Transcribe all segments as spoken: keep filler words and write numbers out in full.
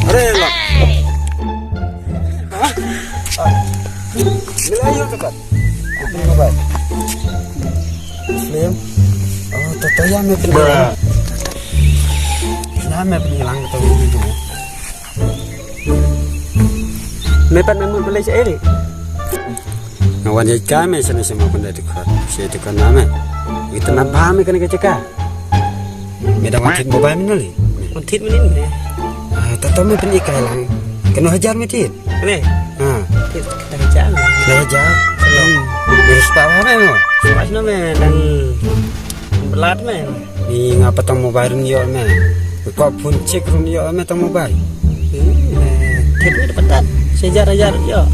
Are lah. Hah? Ah. Bila ayo tepat. Ini mobile. Film. Oh, toto ya me pini. Ya me pini lang to. Me pat me mut balei sha eri. Nga wan ïa ka me sha ne sha ma pynda dikha. Sha dikha na me. Ita na ba me kane ka jaka. Me dang wan thied mobile me nali. Wan thied me nin me. Ah, tato me pyn-i kai lang. Kano hajar me thied? Kane? Ha. Thied kata hajar. Kata hajar. Hello. Terus pa me mo. Pas no me dang Belat me. Ni nga patang mobile run ïoh me. Ko phone check run ïoh me tang mobile. Hmm, me. Kit ni dapat. Sejar ajar ïoh.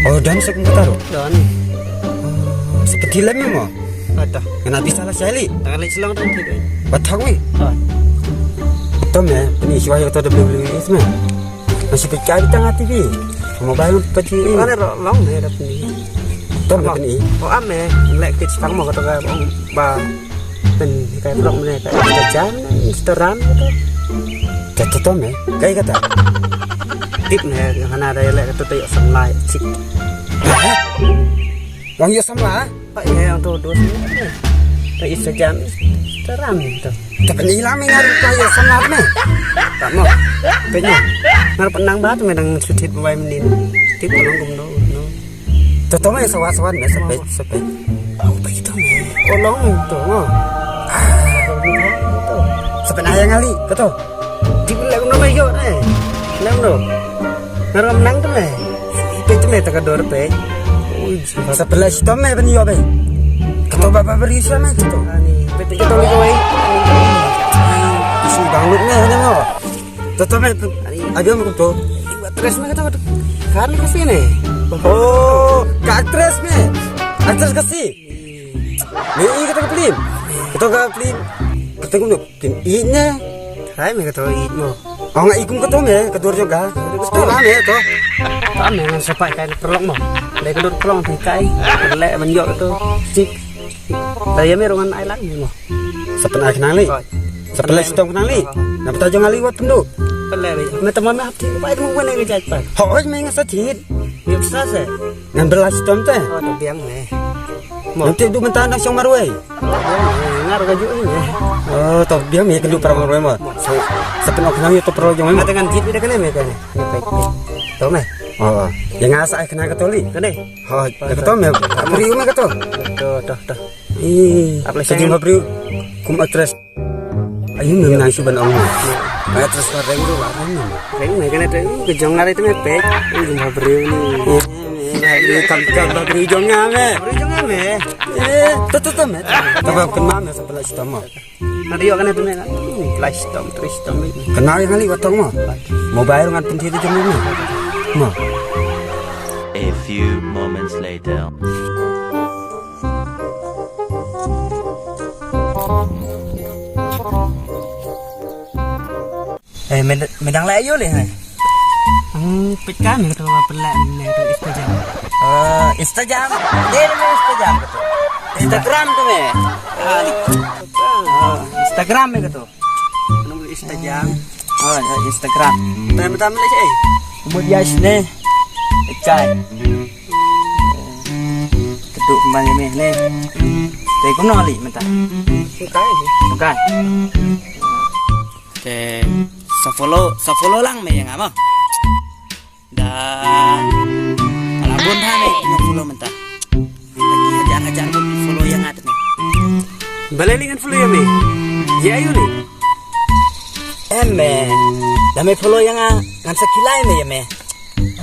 Oh, dan sa kum kata ro. Dan. Oh, seperti lem me mo. Ada. Kena bisa lah sali. Tangan lek selang tang kit. Batak mi. Oh. Tom ya, ini siwa ïoh to W W E me. Masih pecah di tengah T V. Mobile pecah. Mana ro long me dapat ni. Tom me ni. Oh, ame lek kit stang mo kata ka ong ba pen kai blok me ka Instagram, Instagram kata. Kata tom me. Kai kata. Tip me yang hana ada lek kata tu yok samla sik. Wang yok samla? Pak ya yang tu dos ni. Ka Instagram, Instagram tu. Tapi ni lah me ngar ka yok samla me. Tak mo. Penya. Ngar penang ba tu me dang sutit bai menin. Tip tolong gum do. No. Toto me sawat sawat me sepet sepet. Oh, begitu me. Kolong to mo. Sepet ayang ngali kato. Di lek no me yo ne. Lek no. Ngaram nang to me. Pe to me ta ka dor pe. Ui, sepet lek sito me ben yo pe. Kato baba beri sa me kato. Ani pe pe to le ko ai. Si bang lut me ne mo. Toto me, abi me to. Actress me kata. Kan Khasi ne. Oh, ka actress me. Actress Khasi. Me i kata ka film. Kata ka film. Kata kum no. Film i ne. Hai me kata i mo. Oh, nga i kum kata me, ka dur juga. Kata me to. Kata me ngan sepai kai perlong mo. Dai ka dur perlong kai. Le ban yok to. Cik. Dai ya me rongan ai lang mo. Sa pynai khnang li. Sa pynleh shitom khnang li. Napa ta jong ali wat pynduh. Pynleh li. Me tama me hap thied bai tama wan ngi jait pat. Hooid me nga sa thied. Ngi sa se. Ngan pynleh shitom te. Oh, to biang me. Mo. Ngan thied du mynta nang shong marwei. Ngar ka ju ni. Oh, to biang me kan du para marwei mo. Sa pynok khnang ïa to para jong me. Ate ngan thied ida kane me kane. To me. Oh, oh. Ïa nga sa ai khnang ka to li. Kane. Hooid, ïa ka to me. Briew me ka to. To, to, to. Ih, apa lagi? Sa jingmut briew kum actress. Ayu, me nang shu ban ong. Actress ka reng tu lah reng. Reng me kane tu ka jong nga tu me pek. Jingmut briew ni. Kam kam briew jong nga me. Briew jong nga me. Eh, tu tu tu me. Tapi kenal me sampai lah situ mo. Nanti yo kane tu me. Lah situ, terus situ me. Kenal yang kali watong mo. Mobile ngan penthi tu jong me. Mo. A few moments later. Eh, me, me dang leh aïu leh, hai? Ang peit ka me to pynleh me to Instagram. Eh, Instagram. Dei me Instagram to. Instagram to me. Ah, Instagram me to. Instagram. Oh, Instagram. Tam tam leh eh. Kemudian sini. Ikai. Keduk kembang ini ni. Te kumno li mynta. Bukai. Bukai. Te sa follow, sa follow lang me ïa nga mo. Da ala bun tha me nga follow mynta. Hajar hajar bun follow ïa nga te me. Balei li ngan follow ïa me? Ïa aïu li? Em me. Da me follow ïa nga ngan sa kilai me ïa me.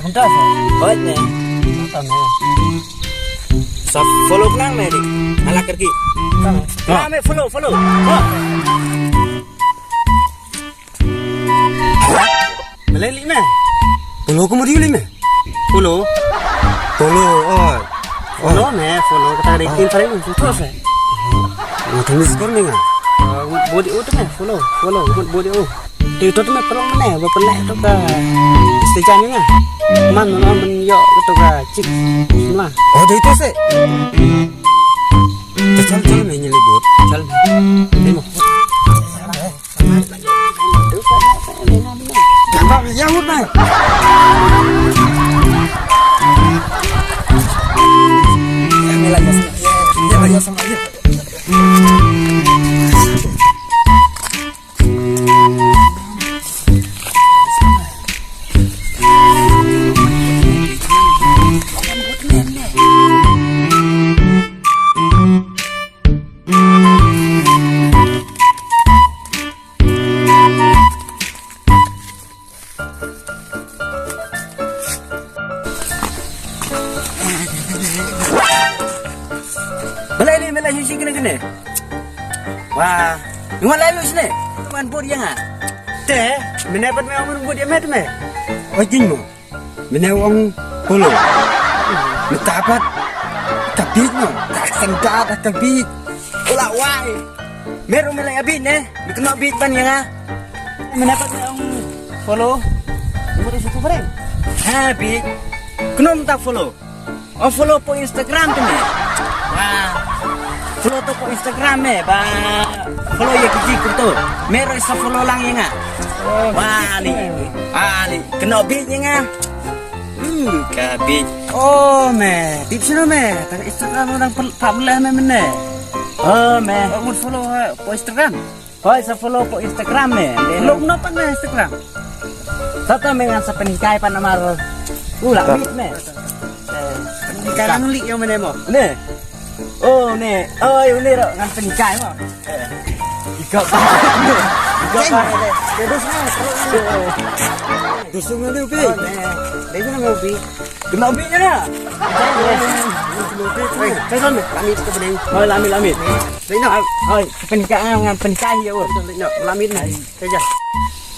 Hynda sa. Hooid me. Hynda me. Sa follow khnang me di. Ala kerki. Hynda me. Hynda me follow follow. Balei li me? Follow ko mudi li me? Follow. Follow. Oh. Follow me follow kata dei tin pare tu tu se. Nga tu miss call me nga. Bodi o tu me follow follow bodi o. Te to me pynlong mane ba pynleh to ka station ni nga. Man no man yo to ka chik. Mla. Oh, dei to se. Te chal chal me nyeli bot. Chal. Dei mo. Balei lei me la shisha kane kane? Wa, nga lai lu sne. Wan bud ïa nga. Te, mynne pat me wan bud ïa me te me. Oi jing mo. Mynne wan polo. Mynta pat. Ka bit mo. Ka senda da ka bit. Ula wai. Me ruh me la ïa bit ne. Me kena bit ban ïa nga. Mynne pat me wan polo. Mo tu situ bareng. Ha bit. Kena mynta follow. Oh, follow po Instagram tu me. Wah. Follow to po Instagram me. Ba follow ïa kiji kurto. Me ruh sa follow lang ïa nga. Wah ni. Ah ni. Kena bit ïa nga. Hmm, ka bit. Oh me. Tip sino me. Tang Instagram orang pam leh me mene. Oh me. Ngut follow ha po Instagram. Hoi sa follow po Instagram me. Lok no pan me Instagram. Tata me ngan sa pynhikai pan amar. U la mit me. Pynhikai lang lik ïa mene mo. Ne. Oh ne. Oh ïa ne ro ngan pynhikai mo. Ika. Ika. Terus na. Terus na upi. Dai na upi. Kena ubi nya na. Terus na. Lami ke beding. Hoi lami lami. Dai na. Hoi pynhikai ngan pynhikai ïa u. Dai na lami na. Kerja.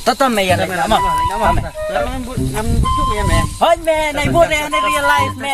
Tata me ïa lama. Lama. Lama but ngam but me me. Hoi me nai but re nai real life me.